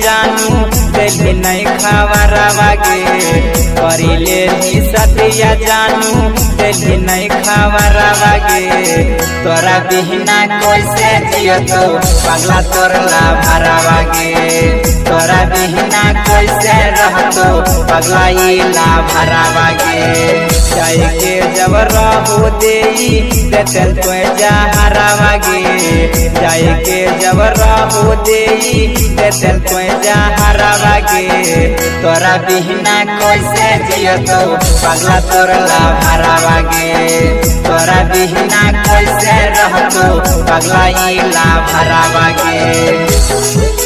जानू दिल्ली नहीं खबरवा गे। करी लेली सदिया जानू दिल्ली नहीं खबरवा गे। तोरा बिना कैसे जियतो पगला तोर ला भरवा गे। तोरा बिना कैसे रहतो पगला ई ला भरवा गे। जाए के जब रहू देई देतल तो जहरवा गे। जाए के जब रहू देई देतल तो जहरवा गे। तोरा बिना कैसे जियतो पगला तोर ला भरवा गे। तोरा बिना कैसे रहतो पगला ई ला भरवा गे।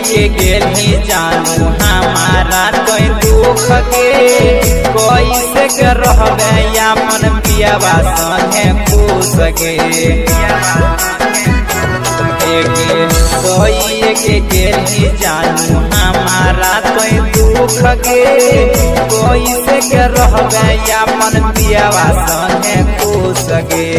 के गेली जानू हमारा तो दुख के कैसे के रहबे अपन पियावा संगे खुश गे। के गेली जानू हमारा तो दुख के कैसे के रहबे अपन पियावा संगे खुश गे।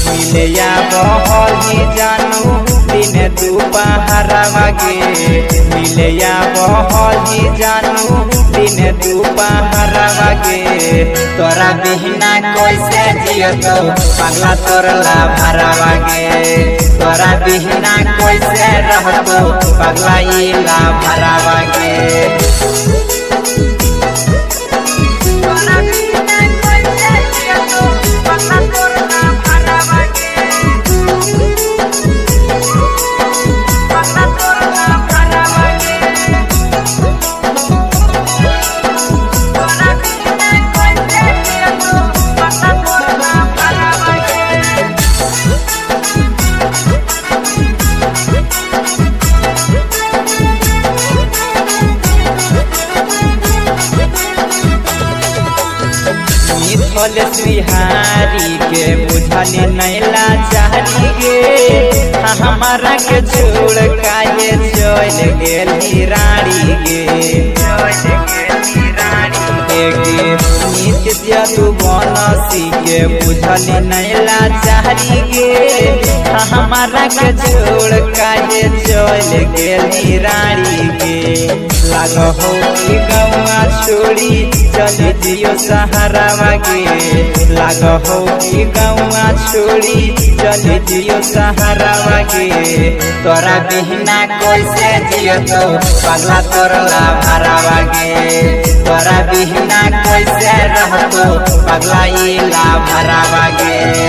मिले या बहली जानू दिन दुपहरवा गे। मिले या बहली जानू दिन दुपहरवा गे। तोरा बिना कैसे जियतो पगला तोर ला भरवा गे। तोरा बिना कैसे रहतो पगला ई ला भरवा गे। बिहारी के बुझली नैला चाहरी गे। हमारा के छोड़ काहे चल गेली रानी गे। नित्य तू बनसी के बुझली नैला चाहरी गे। हमारा के छोड़ काहे चल गेली रानी गे। लाग हो कि गौआ छोड़ी चली जियो सहारावा गे। लाग हो कि गौआ छोड़ी चली जियो सहारावा गे। तोरा बिना कैसे जियतो पगला तोर ला भरवा गे। तोरा बिना कैसे रहतो पगला ई ला भरवा गे।